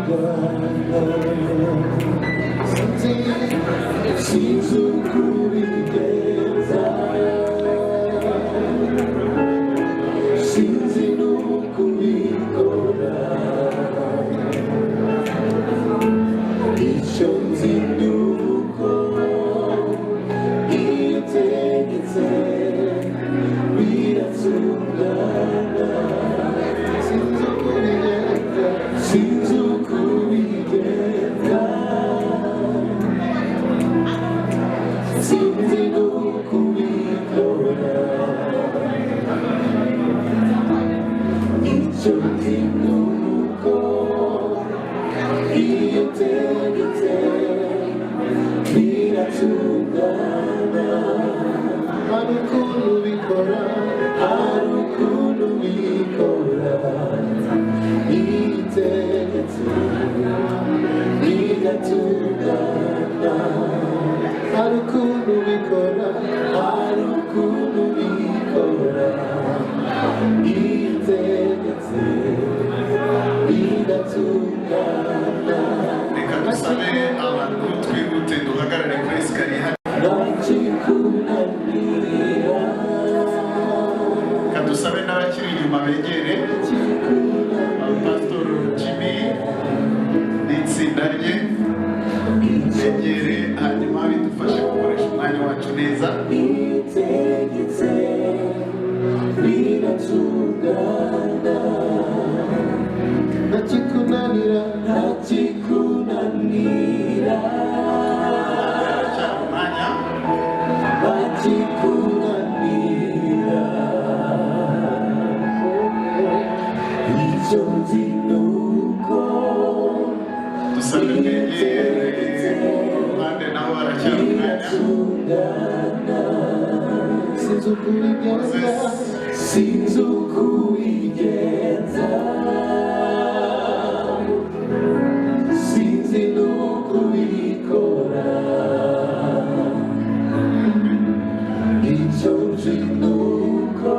Biratungana. Sinzi, sinzi uko ubigenza, sinzi n'uko ubikora. Icyo nzi ni uko iyo utegetse biratungana. Sinzi uko ubigenza, sinzi uko ubigenza, sinzi n'uko ubikora. Icyo nzi ni uko iyo utegetse biratungana. Hari ukuntu ubikora, hari ukuntu ubikora, iyo utegetse bigatungana. Hari ukuntu ubikora, hari ukuntu ubikora, iyo utegetse bigatungana. Reka dusabe abantu twihute duhagarare kuri escalier hano. Ntakikunanira. Reka dusabe n'abakiri inyuma begere Pastor Jimmy n'itsinda rye, begere hanyuma bidufashe gukoresha umwanya wacu neza. Itegetse biratungana. Ntakikunanira, ntakikunanira. Haracyari umwanya. Ntakikunanira. Icyo nzi ni uko Dusabe mwegere ku ruhande, naho haracyari umwanya. Biratungana. Sinzi uko ubigenza, sinzi uko ubigenza, sinzi n'uko ubikora. Icyo nzi ni uko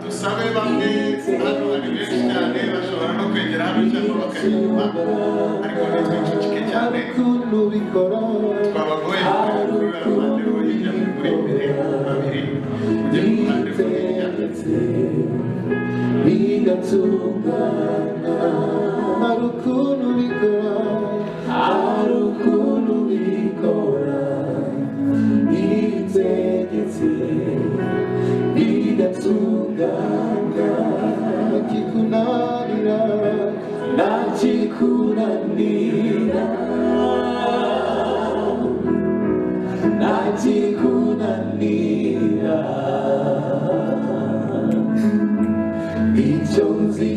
Dusabe bamwe, hano hari benshi cyane bashobora no kwegera hano cyangwa bakajya inyuma, ariko ntitwicucike cyane. Ukuntu ubikora. Twabagoye kuri ruriya ruhande rwo hirya, muri imbere babiri ujye ku ruhande rwo hirya. Bigatungana. Hari ukuntu ubikora, hari ukuntu ubikora, itegetse bigatungana. Ntakikunanira, ntakikunanira, ntakikunanira. Icyo nzi